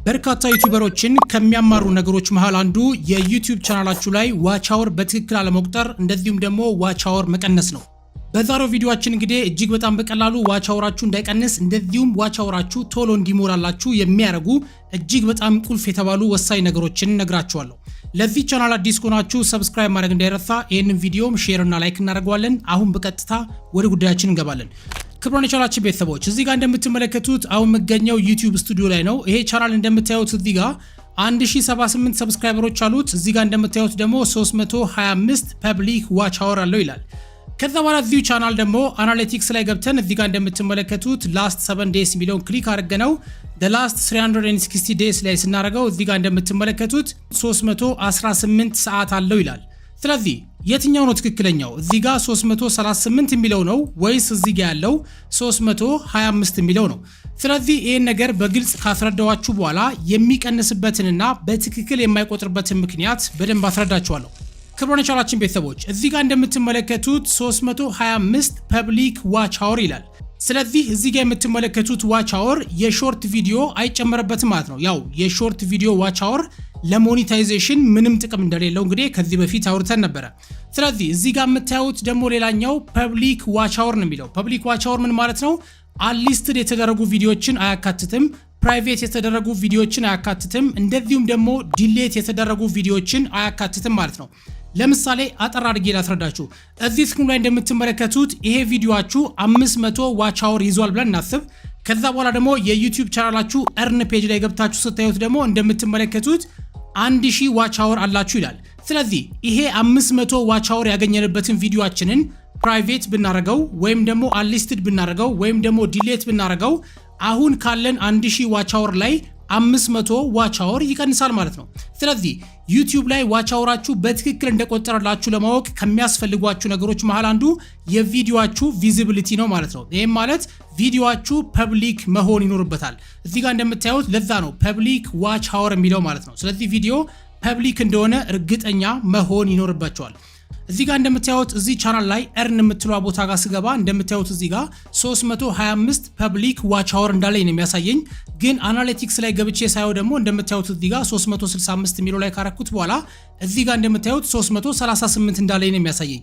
በርካታ ዩቲዩበሮችን ከሚያማሩ ነገሮች መሃል አንዱ የዩቲዩብ ቻናላችሁ ላይ watch hour በትክክል አለመቁጠር እንደዚሁም ደግሞ watch hour መቀነስ ነው። በዛሬው ቪዲዮአችን እንግዲህ እጅግ በጣም በቀላሉ watch hour ኣችሁ እንዳይቀንስ እንደዚሁም watch hour ኣችሁ ቶሎ እንዲሞላላችሁ የሚያደርጉ እጅግ በጣም ቁልፍ የተባሉ ወሳኝ ነገሮችን እነግራችኋለሁ። ለዚህ ቻናል አዲስ ከሆናችሁ subscribe ማድረግ እንዳይረሳ፣ ይህንን ቪዲዮም share እና like እናደርገዋለን። አሁን በቀጥታ ወደ ጉዳያችን እንገባለን። ክቡራን የቻናላችን ቤተሰቦች፣ እዚህ ጋር እንደምትመለከቱት አሁን የምገኘው ዩቲዩብ ስቱዲዮ ላይ ነው። ይሄ ቻናል እንደምታዩት እዚህ ጋር 1078 subscriber ኦች አሉት። እዚህ ጋር እንደምታዩት ደግሞ 325 public watch hour አለው ይላል። ከዛ በኋላ እዚሁ ቻናል ደግሞ analytics ላይ ገብተን እዚህ ጋር እንደምትመለከቱት last 7 days የሚለውን click አድርገነው last 360 days ላይ ስናደርገው እዚህ ጋር እንደምትመለከቱት 318 ሰዓት አለው ይላል። ስለዚህ የትኛው ነው ትክክለኛው? እዚህ ጋር 338 የሚለው ነው ወይስ እዚህ ጋር ያለው 325 የሚለው ነው? ስለዚህ ይህን ነገር በግልጽ ካስረዳኋችሁ በኋላ የሚቀንስበትንና በትክክል የማይቆጥርበትን ምክንያት በደንብ አስረዳችኋለሁ። ክቡራን የቻናላችን ቤተሰቦች፣ እዚህ ጋር እንደምትመለከቱት 325 public watch hour ይላል። ስለዚህ እዚህ ጋር የምትመለከቱት watch hour የ short video አይጨመርበትም ማለት ነው። ያው የ short video watch hour ለ monetization ምንም ጥቅም እንደሌለው እንግዲህ ከዚህ በፊት አውርተን ነበረ። ስለዚህ እዚህ ጋር የምታዩት ደግሞ ሌላኛው public watch hour ነው የሚለው። Public watch hour ምን ማለት ነው? Unlisted የተደረጉ ቪዲዮዎችን አያካትትም። Private የተደረጉ ቪዲዮዎችን አያካትትም። እንደዚሁም ደግሞ delete የተደረጉ ቪዲዮዎችን አያካትትም ማለት ነው። ለምሳሌ አጠር አድርጌ ላስረዳችሁ። እዚህ screen ላይ እንደምትመለከቱት ይሄ ቪዲዮአችሁ 500 watch hour ይዟል ብለን እናስብ። ከዛ በኋላ ደግሞ የዩቲዩብ ቻናላችሁ earn page ላይ ገብታችሁ ስታዩት ደግሞ እንደምትመለከቱት 1000 watch hour አላችሁ ይላል። ስለዚህ ይሄ 500 watch hour ያገኘንበትን ቪዲዮአችንን private ብናረገው ወይም ደግሞ unlisted ብናረገው ወይም ደግሞ delete ብናረገው አሁን ካለን 1000 watch hour ላይ 500 watch hour ይቀንሳል ማለት ነው። ስለዚህ ዩቲዩብ ላይ watch hour ኣችሁ በትክክል እንደቆጠረላችሁ ለማወቅ ከሚያስፈልጓችሁ ነገሮች መሃል አንዱ የቪዲዮአችሁ visibility ነው ማለት ነው። ይህም ማለት ቪዲዮአችሁ public መሆን ይኖርበታል። እዚህ ጋር እንደምታዩት ለዛ ነው public watch hour የሚለው ማለት ነው። ስለዚህ ቪዲዮ public እንደሆነ እርግጠኛ መሆን ይኖርባችኋል። እዚህ ጋር እንደምታዩት እዚህ ቻናል ላይ earn የምትለዋ ቦታ ጋር ስገባ እንደምታዩት እዚህ ጋር 325 public watch hour እንዳለኝ ነው የሚያሳየኝ። ግን analytics ላይ ገብቼ ሳየው ደግሞ እንደምታዩት እዚህ ጋር 365 የሚለው ላይ ካረኩት በኋላ እዚህ ጋር እንደምታዩት 338 እንዳለኝ ነው የሚያሳየኝ።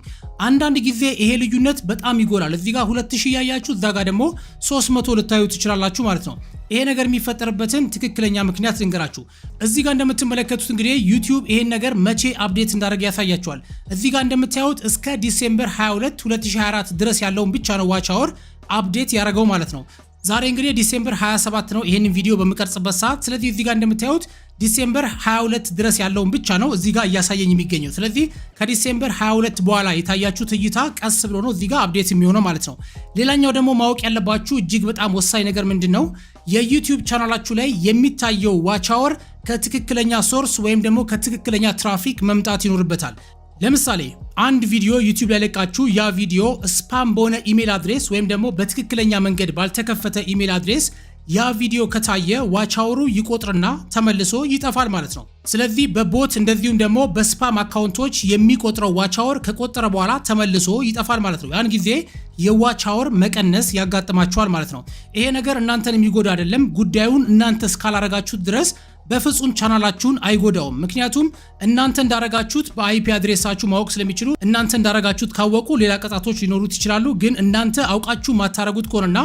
አንዳንድ ጊዜ ይሄ ልዩነት በጣም ይጎላል። እዚህ ጋር 2000 እያያችሁ እዛ ጋር ደግሞ 300 ልታዩ ትችላላችሁ ማለት ነው። ይሄ ነገር የሚፈጠርበትን ትክክለኛ ምክንያት ልንገራችሁ። እዚህ ጋር እንደምትመለከቱት እንግዲህ ዩቲዩብ ይሄን ነገር መቼ update እንዳደረገ ያሳያችኋል። እዚህ ጋር እንደምታዩት እስከ December 22 2024 ድረስ ያለውን ብቻ ነው watch hour update ያደረገው ማለት ነው። ዛሬ እንግዲህ December 27 ነው ይሄንን ቪዲዮ በምቀርጽበት ሰዓት። ስለዚህ እዚህ ጋር እንደምታዩት December 22 ድረስ ያለውን ብቻ ነው እዚህ ጋር እያሳየኝ የሚገኘው። ስለዚህ ከ December 22 በኋላ የታያችሁት እይታ ቀስ ብሎ ነው እዚህ ጋር update የሚሆነው ማለት ነው። ሌላኛው ደግሞ ማወቅ ያለባችሁ እጅግ በጣም ወሳኝ ነገር ምንድን ነው? የዩቲዩብ ቻናላችሁ ላይ የሚታየው watch hour ከትክክለኛ source ወይም ደግሞ ከትክክለኛ ትራፊክ መምጣት ይኖርበታል። ለምሳሌ አንድ ቪዲዮ ዩቲዩብ ላይ ለቃችሁ ያ ቪዲዮ spam በሆነ email address ወይም ደግሞ በትክክለኛ መንገድ ባልተከፈተ email address ያ ቪዲዮ ከታየ watch hour ኡ ይቆጥርና ተመልሶ ይጠፋል ማለት ነው። ስለዚህ በ bot እንደዚሁም ደግሞ በ spam account ኦች የሚቆጥረው watch hour ከቆጠረ በኋላ ተመልሶ ይጠፋል ማለት ነው። ያን ጊዜ የ watch hour መቀነስ ያጋጥማችኋል ማለት ነው። ይሄ ነገር እናንተን የሚጎዳ አይደለም። ጉዳዩን እናንተ እስካላረጋችሁት ድረስ በፍጹም ቻናላችሁን አይጎዳውም። ምክንያቱም እናንተ እንዳረጋችሁት በ IP address ኣችሁ ማወቅ ስለሚችሉ እናንተ እንዳረጋችሁት ካወቁ ሌላ ቅጣቶች ሊኖሩት ይችላሉ። ግን እናንተ አውቃችሁ ማታረጉት ከሆነና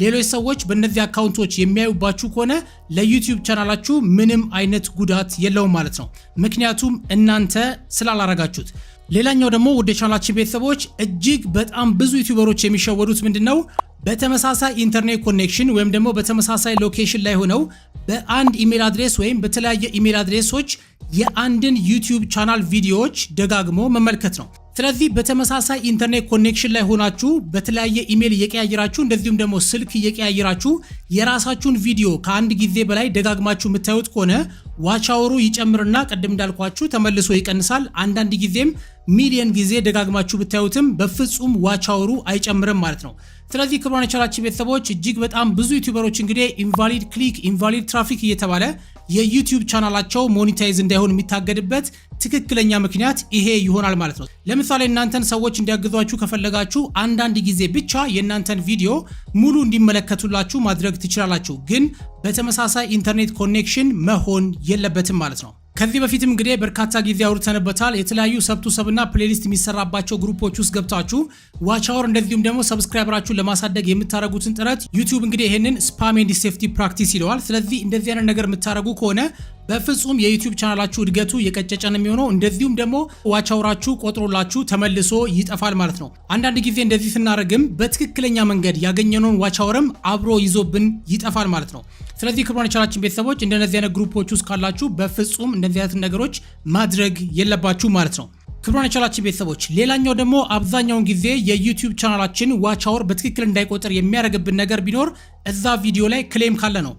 ሌሎች ሰዎች በእነዚህ account ኦች የሚያዩባችሁ ከሆነ ለዩቲዩብ ቻናላችሁ ምንም አይነት ጉዳት የለውም ማለት ነው። ምክንያቱም እናንተ ስላላረጋችሁት። ሌላኛው ደግሞ ውድ የቻናላችን ቤተሰቦች፣ እጅግ በጣም ብዙ ዩቲዩበሮች የሚሸወዱት ምንድን ነው? በተመሳሳይ internet connection ወይም ደግሞ በተመሳሳይ location ላይ ሆነው በአንድ email address ወይም በተለያየ email address ኦች የአንድን ዩቲዩብ ቻናል ቪዲዮዎች ደጋግሞ መመልከት ነው። ስለዚህ በተመሳሳይ internet connection ላይ ሆናችሁ በተለያየ ኢሜል እየቀያየራችሁ እንደዚሁም ደግሞ ስልክ እየቀያየራችሁ የራሳችሁን ቪዲዮ ከአንድ ጊዜ በላይ ደጋግማችሁ የምታዩት ከሆነ watch hour ኡ ይጨምርና ቅድም እንዳልኳችሁ ተመልሶ ይቀንሳል። አንዳንድ ጊዜም ሚሊየን ጊዜ ደጋግማችሁ ብታዩትም በፍጹም watch hour ኡ አይጨምርም ማለት ነው። ስለዚህ ክቡራን የቻናላችን ቤተሰቦች፣ እጅግ በጣም ብዙ ዩቲዩበሮች እንግዲህ invalid click፣ invalid traffic እየተባለ የዩቲዩብ ቻናላቸው monetize እንዳይሆን የሚታገድበት ትክክለኛ ምክንያት ይሄ ይሆናል ማለት ነው። ለምሳሌ እናንተን ሰዎች እንዲያግዟችሁ ከፈለጋችሁ አንዳንድ ጊዜ ብቻ የእናንተን ቪዲዮ ሙሉ እንዲመለከቱላችሁ ማድረግ ትችላላችሁ። ግን በተመሳሳይ ኢንተርኔት connection መሆን የለበትም ማለት ነው። ከዚህ በፊትም እንግዲህ በርካታ ጊዜ አውርተንበታል። የተለያዩ sub to sub እና playlist የሚሰራባቸው group ኦች ውስጥ ገብታችሁ watch hour እንደዚሁም ደግሞ subscriber ኣችሁን ለማሳደግ የምታደርጉትን ጥረት ዩቲዩብ እንግዲህ ይሄንን spam and deceptive practice ይለዋል። ስለዚህ እንደዚህ አይነት ነገር የምታደርጉ ከሆነ በፍጹም የዩቲዩብ ቻናላችሁ እድገቱ የቀጨጨ ነው የሚሆነው። እንደዚሁም ደግሞ watch hour ኣችሁ ቆጥሮላችሁ ተመልሶ ይጠፋል ማለት ነው። አንዳንድ ጊዜ እንደዚህ ስናደርግም በትክክለኛ መንገድ ያገኘነውን watch hour ም አብሮ ይዞብን ይጠፋል ማለት ነው። ስለዚህ ክቡራን የቻናላችን ቤተሰቦች፣ እንደነዚህ አይነት group ኦች ውስጥ ካላችሁ በፍጹም እንደዚህ አይነት ነገሮች ማድረግ የለባችሁም ማለት ነው። ክቡራን የቻናላችን ቤተሰቦች፣ ሌላኛው ደግሞ አብዛኛውን ጊዜ የዩቲዩብ ቻናላችን watch hour በትክክል እንዳይቆጥር የሚያደርግብን ነገር ቢኖር እዛ ቪዲዮ ላይ claim ካለ ነው።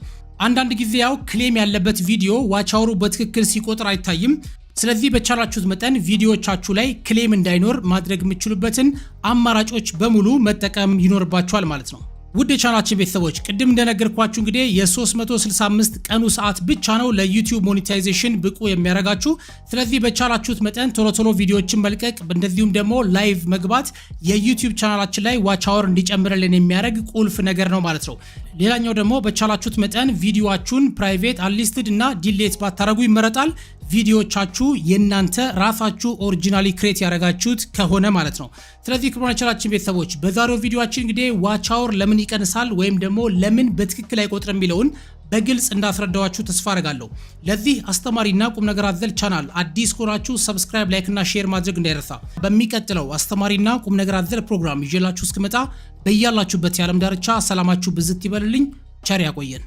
አንዳንድ ጊዜ ያው claim ያለበት ቪዲዮ watch hour ኡ በትክክል ሲቆጥር አይታይም። ስለዚህ በቻላችሁት መጠን ቪዲዮዎቻችሁ ላይ claim እንዳይኖር ማድረግ የምትችሉበትን አማራጮች በሙሉ መጠቀም ይኖርባችኋል ማለት ነው። ውድ የቻናላችን ቤተሰቦች፣ ቅድም እንደነገርኳችሁ እንግዲህ የ365 ቀኑ ሰዓት ብቻ ነው ለዩቲዩብ monetization ብቁ የሚያደርጋችሁ። ስለዚህ በቻላችሁት መጠን ቶሎ ቶሎ ቪዲዮዎችን መልቀቅ እንደዚሁም ደግሞ live መግባት የዩቲዩብ ቻናላችን ላይ watch hour እንዲጨምርልን የሚያደርግ ቁልፍ ነገር ነው ማለት ነው። ሌላኛው ደግሞ በቻላችሁት መጠን ቪዲዮአችሁን private፣ unlisted እና delete ባታረጉ ይመረጣል። ቪዲዮቻችሁ የእናንተ ራሳችሁ originally create ያደረጋችሁት ከሆነ ማለት ነው። ስለዚህ ክቡራን የቻናላችን ቤተሰቦች፣ በዛሬው ቪዲዮአችን እንግዲህ watch hour ለምን ይቀንሳል ወይም ደግሞ ለምን በትክክል አይቆጥርም የሚለውን በግልጽ እንዳስረዳኋችሁ ተስፋ አደርጋለሁ። ለዚህ አስተማሪና ቁም ነገር አዘል ቻናል አዲስ ከሆናችሁ subscribe፣ like እና share ማድረግ እንዳይረሳ። በሚቀጥለው አስተማሪና ቁም ነገር አዘል ፕሮግራም ይዤላችሁ እስክመጣ በያላችሁበት የዓለም ዳርቻ ሰላማችሁ ብዝት ይበልልኝ። ቸር ያቆየን።